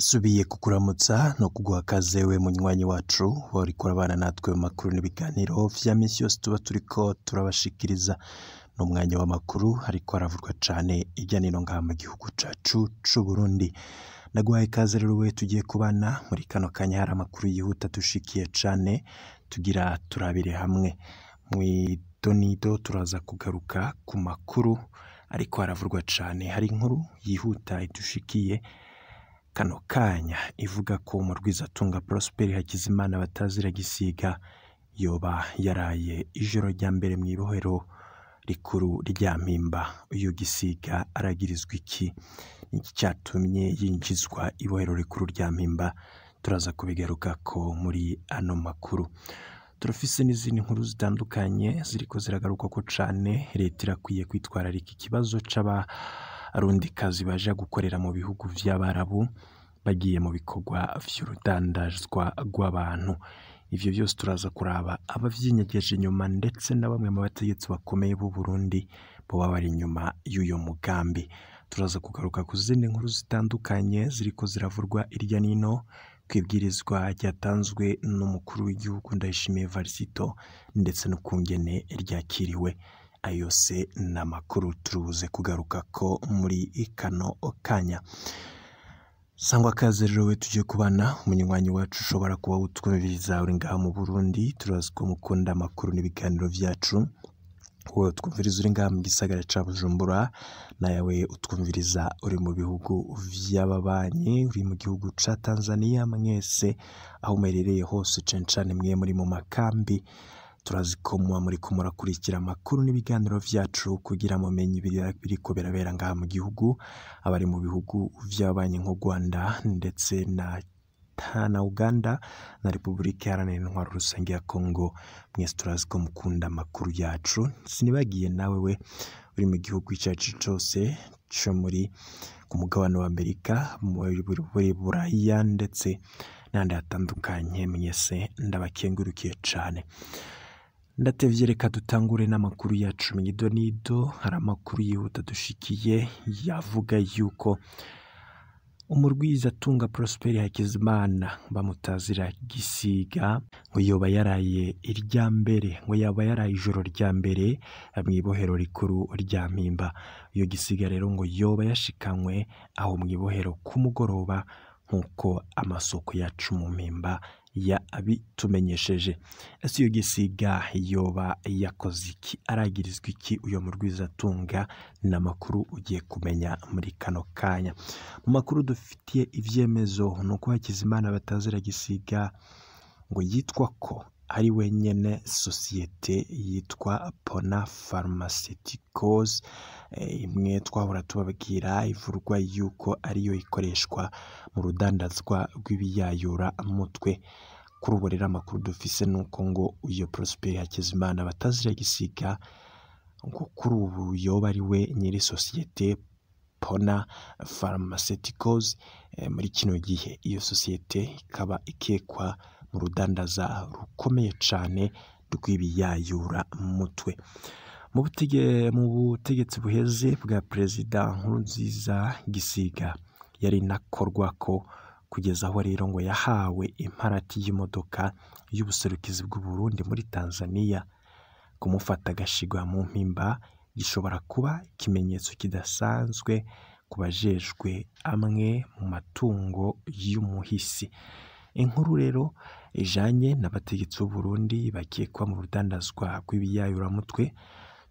Ndasubiye kukuramutsa no kuguha kaze we munywanyi wacu wariko urabana natwe mu makuru n'ibiganiro vya misi yose tuba turiko turabashikiriza. N'umwanya w'amakuru ariko aravurwa cane irya nino ngaha mu gihugu cacu c'Uburundi. Ndaguhaye ikaze rero we tugiye kubana muri kano kanya, hari amakuru yihuta dushikiye cane tugira turabire hamwe. Mw'idonido turaza kugaruka ku makuru ariko haravurwa cane. Hari inkuru yihuta idushikiye kano kanya ivuga ko umurwizatunga Prosper Hakizimana batazira Gisiga yoba yaraye ijoro rya mbere mw'ibohero rikuru rya Mpimba. Uyu Gisiga aragirizwa iki? Niki catumye yinjizwa ibohero rikuru rya Mpimba? Turaza kubigarukako muri ano makuru. Turafise n'izindi nkuru zitandukanye ziriko ziragarukwako cane. Leta irakwiye kwitwararika ikibazo c'abarundikazi baja gukorera mu bihugu vy'Abarabu bagiye mu bikorwa vy'urudandazwa rw'abantu. Ivyo vyose turaza kuraba abavyinyegeje inyuma ndetse na bamwe mu bategetsi bakomeye b'u Burundi boba bari inyuma y'uyo mugambi. Turaza kugaruka ku zindi nkuru zitandukanye ziriko ziravurwa irya nino kw'ibwirizwa ryatanzwe n'umukuru w'igihugu Ndayishimiye Varisito ndetse n'ukungene ryakiriwe. Ayo yose ni amakuru turubuze kugarukako muri kano kanya. Sangwa kaze rero we tugiye kubana, umunywanyi wacu ushobora kuba utwumviriza uri ngaha mu Burundi, turazi ko mukunda amakuru n'ibiganiro vyacu. Wowe utwumviriza uri ngaha mu gisagara ca Bujumbura, nawe utwumviriza uri mu bihugu vy'ababanyi, uri mu gihugu ca Tanzania, mwese aho muherereye hose, cane cane mwe muri mu makambi, turazi ko muba muriko murakurikira amakuru n'ibiganiro vyacu kugira mumenye ibiriko birabera ngaha mu gihugu. Abari mu bihugu vy'ababanyi nk'u Rwanda ndetse na Uganda na Repubulika Iharanira Intwaro Rusange ya Kongo, mwese turazi ko mukunda amakuru yacu. Sinibagiye nawe we uri mu gihugu icacu cose co muri ku mugabane wa Amerika, muri Buraya ndetse n'ahandi hatandukanye, mwese ndabakengurukiye cane. Ndatevye, reka dutangure n'amakuru yacu mw'idonido. Hari amakuru yihuta dushikiye yavuga yuko umurwizatunga Prosper Hakizimana bamutazira Gisiga ngo yoba yaraye irya mbere, ngo yaba yaraye ijoro rya mbere mw'ibohero rikuru rya Mpimba. Iyo Gisiga rero ngo yoba yashikanywe aho mw'ibohero ku mugoroba nk'uko amasoko yacu mu Mpimba yabitumenyesheje. Ese iyo Gisiga yoba yakoze iki? Aragirizwa iki uyo murwizatunga? Ni amakuru ugiye kumenya muri kano kanya. Mu makuru dufitiye ivyemezo ni uko Hakizimana batazira Gisiga ngo yitwa ko ari wenyene sosiyete yitwa Pona Pharmaceuticals, imwe twahora tubabwira ivurwa yuko ariyo ikoreshwa mu rudandazwa rw'ibiyayura mutwe. Kuri ubu rero amakuru dufise nuko ngo uyo Prosper Hakizimana batazira Gisiga ngo kuri ubu yoba ari we nyiri sosiyete Pona Pharmaceuticals. Muri kino gihe iyo sosiyete ikaba ikekwa mu rudandaza rukomeye cane rw'ibiyayura mutwe. Mu butegetsi buheze bwa Perezida Nkurunziza, Gisiga yari nakorwako kugeza aho rero ngo yahawe imparati y'imodoka y'ubuserukizi bw'u Burundi muri Tanzania. Kumufata agashigwa mu Mpimba gishobora kuba ikimenyetso kidasanzwe ku bajejwe amwe mu matungo y'umuhisi. Inkuru rero ijanye n'abategetsi b'u Burundi bakekwa mu rudandazwa rw'ibiyayuramutwe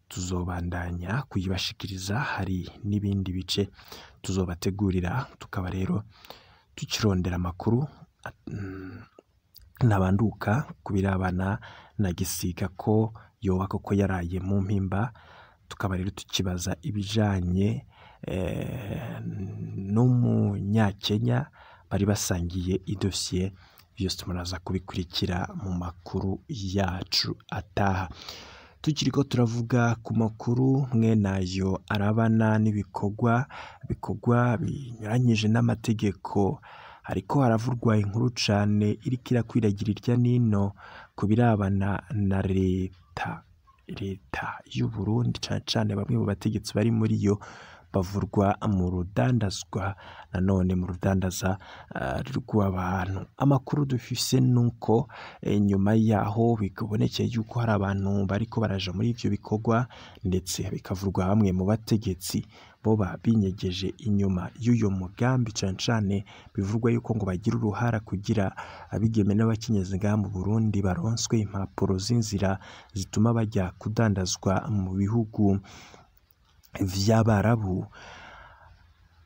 tuzobandanya kuyibashikiriza. Hari n'ibindi bice tuzobategurira, tukaba rero tukirondera amakuru ntabanduka ku birabana na Gisiga ko yoba koko yaraye mu Mpimba. Tukaba rero tukibaza ibijanye n'umunyakenya bari basangiye idosiye. Vyose muraza kubikurikira mu makuru yacu ataha. Tukiriko turavuga ku makuru mwe nayo arabana n'ibikorwa bikorwa binyuranyije n'amategeko, hariko haravurwa inkuru cane iriko irakwiragira irya nino ku birabana na leta y'u Burundi, cane cane bamwe mu bategetsi bari muri yo bavurwa mu rudandazwa nanone mu rudandaza rw'abantu. Amakuru dufise nuko nyuma yaho bikabonekeye yuko hari abantu bariko baraja muri ivyo bikorwa, ndetse bikavurwa bamwe mu bategetsi boba binyegeje inyuma y'uyo mugambi, cane cane bivugwa yuko ngo bagira uruhara kugira abigeme n'abakenyezi ngaha mu Burundi baronswe impapuro z'inzira zituma bajya kudandazwa mu bihugu vy'Abarabu.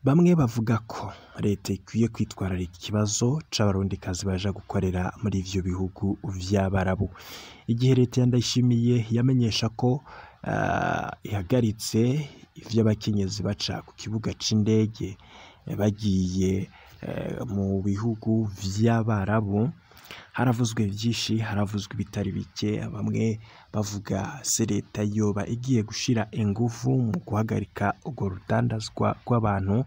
Bamwe bavuga ko leta ikwiye kwitwararika ikibazo c'abarundikazi baja gukorera muri ivyo bihugu vy'Abarabu. Igihe leta ya Ndayishimiye yamenyesha ko ihagaritse ivy'abakenyezi baca ku kibuga c'indege bagiye mu bihugu vy'Abarabu, haravuzwe vyinshi, haravuzwe ibitari bike. Bamwe bavuga se leta yoba igiye gushira inguvu mu guhagarika urwo rudandazwa rw'abantu.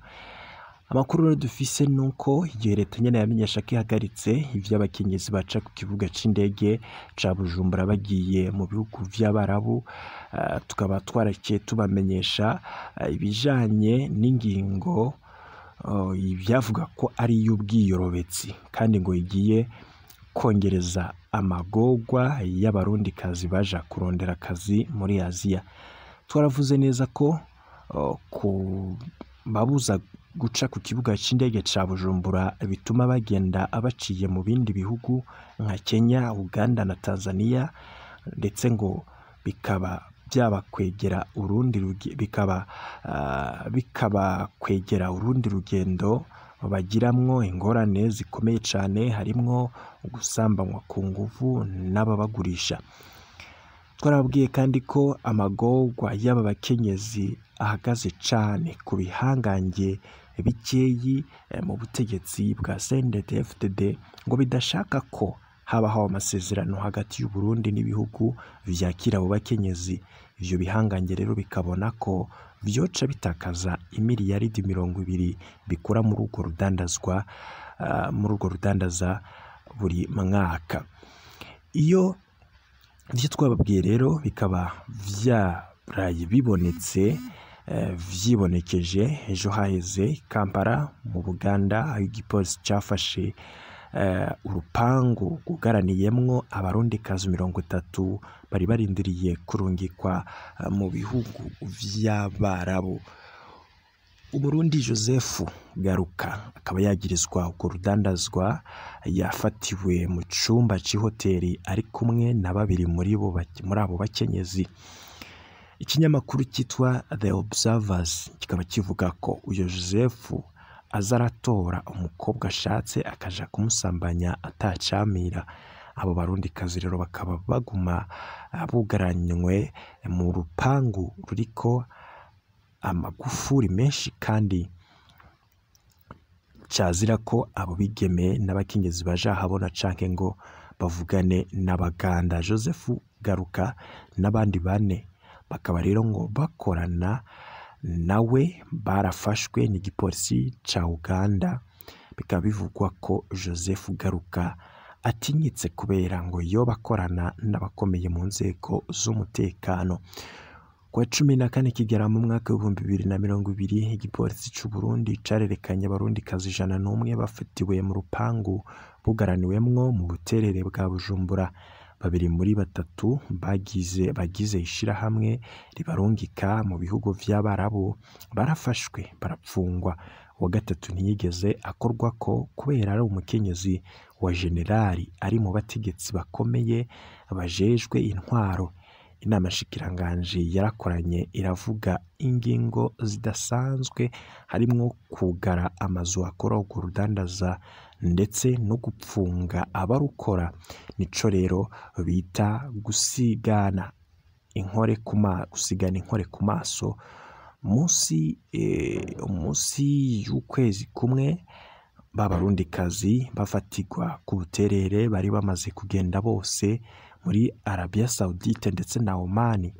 Amakuru rero dufise nuko igihe leta nyene yamenyesha ko ihagaritse ivy'abakenyezi baca ku kibuga c'indege ca Bujumbura bagiye mu bihugu vy'Abarabu, tukaba twaraciye tubamenyesha ibijanye n'ingingo ibyavuga ko ari iy'ubwiyorobetsi, kandi ngo igiye kongereza amagorwa y'abarundikazi baja kurondera akazi muri Aziya. Twaravuze neza ko kubabuza guca ku kibuga c'indege ca Bujumbura bituma bagenda baciye mu bindi bihugu nka Kenya, Uganda na Tanzania, ndetse ngo bikaba byabakwegera urundi bikaba bikabakwegera urundi rugendo bagiramwo ingorane zikomeye cane, harimwo gusambanywa ku nguvu n'ababagurisha. Twarababwiye kandi ko amagorwa y'aba bakenyezi ahagaze cane ku bihangange bikeyi mu butegetsi bwa CNDD-FDD, ngo bidashaka ko habaho amasezerano hagati y'u Burundi n'ibihugu vyakira abo bakenyezi. Ivyo bihangange rero bikabona ko vyoca bitakaza imiliyaridi 20 bikura muri urwo rudandazwa, muri urwo rudandaza buri mwaka. Iyo ivyo twababwiye rero bikaba vyaraye bibonetse, vyibonekeje ejo haheze Kampala mu Buganda, aho igipolisi cafashe urupangu rwugaraniyemwo abarundikazi 30 bari barindiriye kurungikwa mu bihugu vy'Abarabu. Umurundi Joseph Garuka akaba yagirizwa urwo rudandazwa, yafatiwe mu cumba c'ihoteli ari kumwe na babiri muri bo muri abo bakenyezi. Ikinyamakuru cyitwa The Observers kikaba kivuga ko uyo Joseph aza aratora umukobwa ashatse akaja kumusambanya atacamira. Abo barundikazi rero bakaba baguma bugaranywe mu rupangu ruriko amagufuri menshi, kandi cazira ko abo bigeme n'abakenyezi baja ahabona canke ngo bavugane n'abaganda. Joseph Garuka n'abandi bane bakaba rero ngo bakorana nawe barafashwe n'igipolisi ca Uganda. Bikaba bivugwa ko Joseph Garuka atinyitse kubera ngo yoba akorana n'abakomeye mu nzego z'umutekano. Kuwa 14 Kigarama mu mwaka w'2020, igipolisi c'u Burundi carerekanye abarundikazi 101 bafatiwe mu rupangu bugaraniwemwo mu buterere bwa Bujumbura. Babiri muri batatu bagize ishirahamwe ribarungika mu bihugu vy'Abarabu barafashwe barapfungwa. Uwa gatatu ntiyigeze akorwako kubera ari umukenyezi wa generali ari mu bategetsi bakomeye bajejwe intwaro. Inama nshikiranganji yarakoranye iravuga ingingo zidasanzwe, harimwo kugara amazu akora urwo rudandaza ndetse no gupfunga abarukora. Nico rero bita gusigana inkore ku gusigana inkore ku maso. Munsi y'ukwezi kumwe b'abarundikazi bafatirwa ku buterere bari bamaze kugenda bose muri Arabia Saudite ndetse na Oman.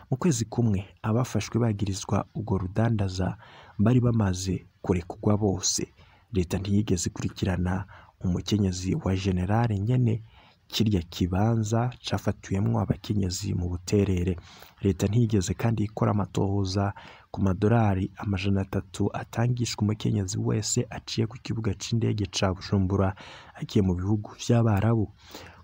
Mu kwezi kumwe abafashwe bagirizwa urwo rudandaza bari bamaze kurekurwa bose. Leta ntiyigeze ikurikirana umukenyezi wa generale nyene kirya kibanza cafatiwemwo abakenyezi mu Buterere. Leta ntiyigeze kandi ikora amatohoza ku madorari 300 atangishwa umukenyezi wese aciye ku kibuga c'indege ca Bujumbura agiye mu bihugu vy'Abarabu.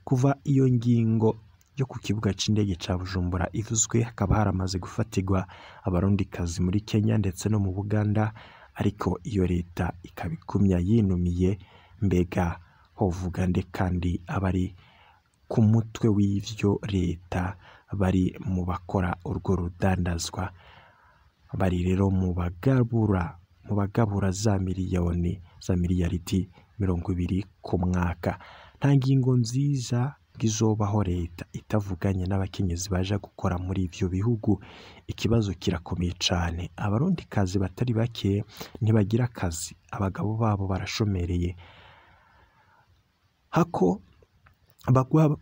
Kuva iyo ngingo yo ku kibuga c'indege ca Bujumbura ivuzwe, hakaba haramaze gufatirwa abarundikazi muri Kenya ndetse no mu Buganda, ariko iyo leta ikabigumya yinumiye. Mbega hovuga nde kandi abari ku mutwe w'ivyo leta bari mu bakora urwo rudandazwa, bari rero mu bagabura za miliyoni za miliyaridi 20 ku mwaka. Nta ngingo nziza izobaho leta itavuganye n'abakenyezi baja gukora muri ivyo bihugu. Ikibazo kirakomeye cane. Abarundikazi batari bake ntibagira akazi, abagabo babo barashomereye, hako bagwa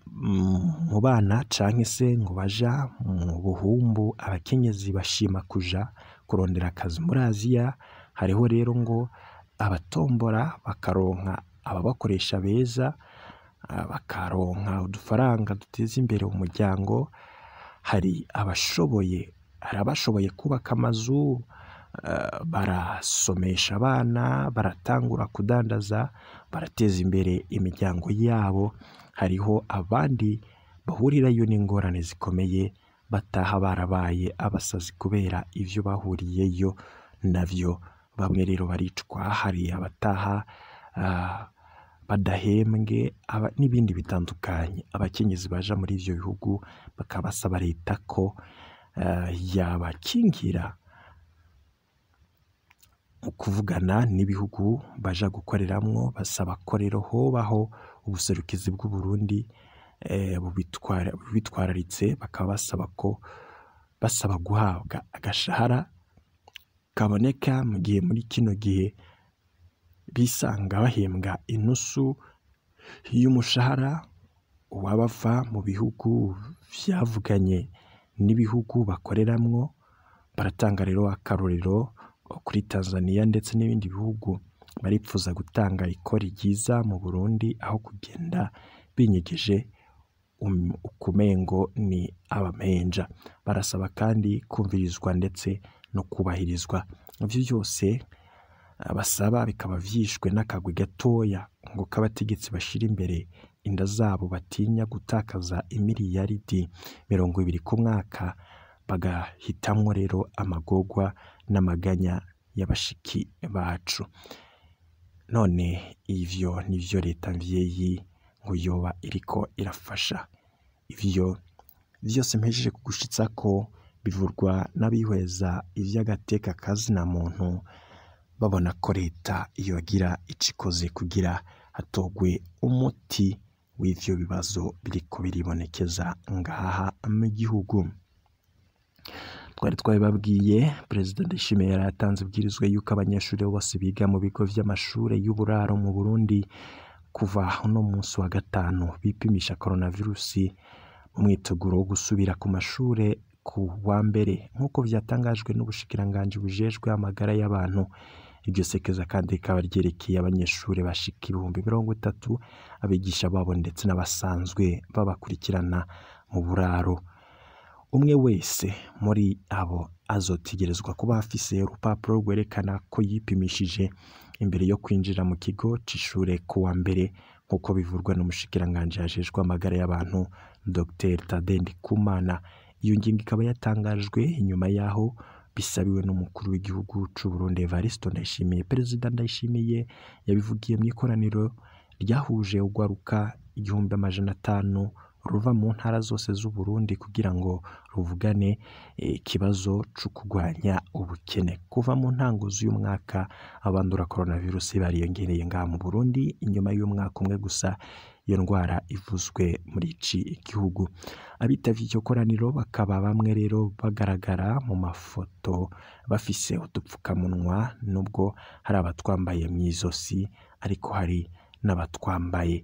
mu bana canke se ngo baja mu buhumbu. Abakenyezi bashima kuja kurondera akazi muri Aziya. Hariho rero ngo abatombora bakaronka ababakoresha beza, bakaronka udufaranga duteza imbere umuryango. Hari abashoboye kubaka amazu, barasomesha abana, baratangura kudandaza, barateza imbere imiryango yabo. Hariho abandi bahurirayo n'ingorane zikomeye, bataha barabaye abasazi kubera ivyo bahuriyeyo navyo. Bamwe rero baricwa, hari abataha badahembwe n'ibindi bitandukanye. Abakenyezi baja muri ivyo bihugu bakaba basaba leta ko yabakingira mu kuvugana n'ibihugu baja gukoreramwo. Basaba ko rero hobaho ubuserukizi bw'Uburundi bubitwararitse, bakaba basaba ko basaba guhabwa agashahara kaboneka, mu gihe muri kino gihe bisanga bahembwa inusu y'umushahara w'abava mu bihugu vyavuganye n'ibihugu bakoreramwo. Baratanga rero akarorero kuri Tanzania ndetse n'ibindi bihugu baripfuza gutanga ikori ryiza mu Burundi, aho kugenda binyegeje ukumengo ni abamenja. Barasaba kandi kumvirizwa ndetse no kubahirizwa. Ivyo vyose basaba bikaba vyishwe n'akagwi gatoya ngo k'abategetsi bashira imbere inda zabo, batinya gutakaza imiliyaridi 20 ku mwaka, bagahitamwo rero amagorwa n'amaganya y'abashiki bacu. None ivyo nivyo leta mvyeyi ngo yoba iriko irafasha. Ivyo vyose mpejeje kugushitsako bivurwa n'abihweza ivy'agateka kazina muntu, babona ko leta yogira icikoze kugira hatogwe umuti w'ivyo bibazo biriko biribonekeza ngaha mu gihugu. Twari twabibabwiye, Perezida Ndayishimiye yari yatanze ibwirizwa yuko abanyeshuri bose biga mu bigo vy'amashure y'uburaro mu Burundi kuva uno munsi wa gatanu bipimisha coronavirusi mu mwiteguro wo gusubira ku mashure ku wa mbere, nk'uko vyatangajwe n'ubushikiranganji bujejwe amagara y'abantu. Iryo sekeza kandi rikaba ryerekeye abanyeshuri bashika 30,000, abigisha babo ndetse n'abasanzwe babakurikirana mu buraro. Umwe wese muri abo azotegerezwa kuba afise urupapuro rwerekana ko yipimishije imbere yo kwinjira mu kigo c'ishure ku wa mbere, nk'uko bivurwa n'umushikiranganji ajejwe amagara y'abantu Dr Tade Ndikumana. Iyo ngingo ikaba yatangajwe inyuma yaho bisabiwe n'umukuru w'igihugu c'u Burundi Evariste Ndayishimiye. Perezida Ndayishimiye yabivugiye mu ikoraniro ryahuje urwaruka 1500 ruva mu ntara zose z'u Burundi kugira ngo ruvugane ikibazo co kurwanya ubukene. Kuva mu ntango z'uyu mwaka abandura coronavirus bariyongereye ngaha mu Burundi, inyuma y'umwaka umwe gusa iyo ndwara ivuzwe muri iki gihugu. Abitavye iryo koraniro bakaba bamwe rero bagaragara mu mafoto bafise udupfukamunwa, nubwo hari abatwambaye mw'izosi ariko hari n'abatwambaye.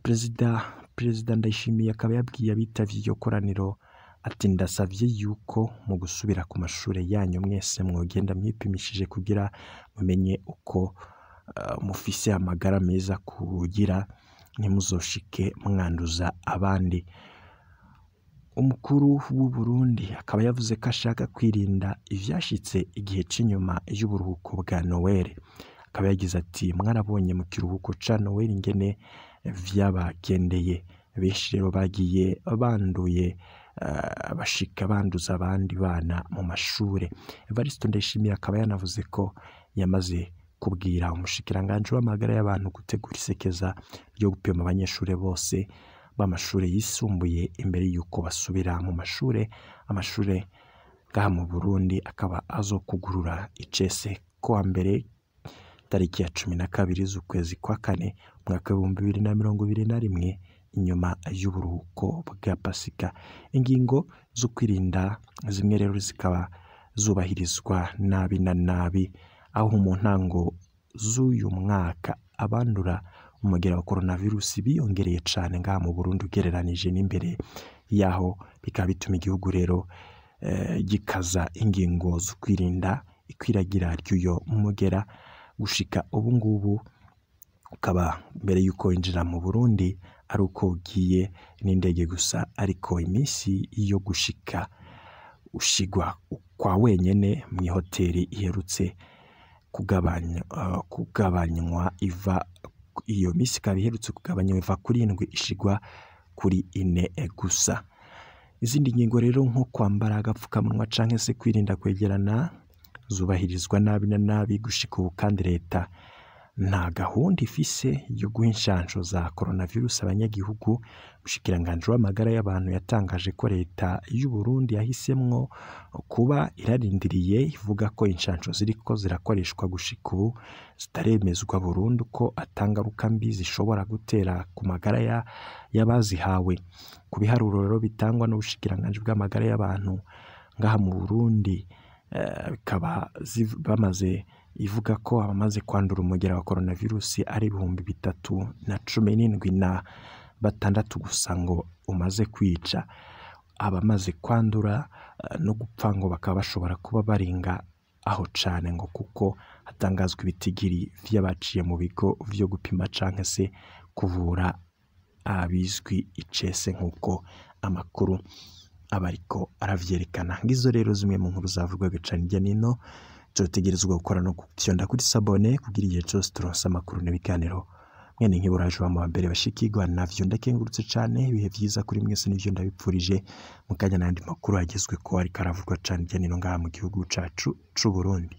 Perezida Ndayishimiye akaba yabwiye abitavye iryo koraniro ati: ndasavye yuko mu gusubira ku mashure yanyu mwese mwogenda mwipimishije kugira mumenye uko mufise amagara meza, kugira ntimuzoshike mwanduza abandi. Umukuru w'u Burundi akaba yavuze ko ashaka kwirinda ivyashitse igihe c'inyuma y'uburuhuko bwa Noel. Akaba yagize ati mwarabonye mu kiruhuko ca Noel ingene vyabagendeye, benshi rero bagiye banduye bashika banduza abandi bana mu mashure. Evariste Ndayishimiye akaba yanavuze ko yamaze kubwira umushikiranganji w'amagara y'abantu gutegura isekeza ryo gupima abanyeshure bose b'amashure yisumbuye imbere y'uko basubira mu mashure. Amashure ngaha mu Burundi akaba azokugurura icese kuwa mbere tariki ya 12 z'ukwezi kwa kane umwaka 2021 inyuma y'uburuhuko bwa Pasika. Ingingo zo kwirinda zimwe rero zikaba zubahirizwa nabi na nabi, aho mu ntango z'uyu mwaka abandura umugera wa coronavirus biyongereye cane ngaha mu Burundi ugereranije n'imbere yaho, bikaba bituma igihugu rero gikaza ingingo zo kwirinda ikwiragira ry'uyo mugera. Gushika ubu ngubu ukaba mbere y'uko winjira mu Burundi ari uko ugiye n'indege gusa, ariko iminsi yo gushika ushigwa kwa wenyene mw'ihoteli iherutse kugabanywa iva, iyo minsi ikaba iherutse kugabanywa iva kuri 7 ishigwa kuri 4 gusa. Izindi ngingo rero nko kwambara agapfukamunwa canke se kwirinda kwegerana zubahirizwa nabi na nabi gushika ubu, kandi leta nta gahunda ifise yo guha inshansho za coronavirus abanyagihugu. Umushikiranganji w'amagara y'abantu yatangaje ko leta y'u Burundi yahisemwo kuba irarindiriye, ivuga ko inshansho ziriko zirakoreshwa gushika ubu zitaremezwa burundu ko atangaruka mbi zishobora gutera ku magara y'abazihawe. Ku biharuro rero bitangwa n'ubushikiranganji bw'amagara y'abantu ngaha mu Burundi, bikaba bamaze ivuga ko abamaze kwandura umugera wa coronavirus ari 3017 gusa ngo umaze kwica. Abamaze kwandura no gupfa ngo bakaba bashobora kuba barenga aho cane, ngo kuko hatangazwa ibitigiri vy'abaciye mu bigo vyo gupima canke se kuvura abizwi icese nk'uko amakuru abariko aravyerekana. Ngizo rero zimwe mu nkuru zavugwaga cane hirya nino. Tutegerezwa gukora no gufyonda kuri sabone kugira igihe cose turonse amakuru n'ibiganiro mwene nkiburaje wa mbere bashikirwa navyo. Ndakengurutse cane, ibihe vyiza kuri mwese nivyo ndabipfurije. Mu kanya n'andi makuru agezwe ko ariko aravugwa cane hirya nino ngaha mu gihugu cacu c'u Burundi.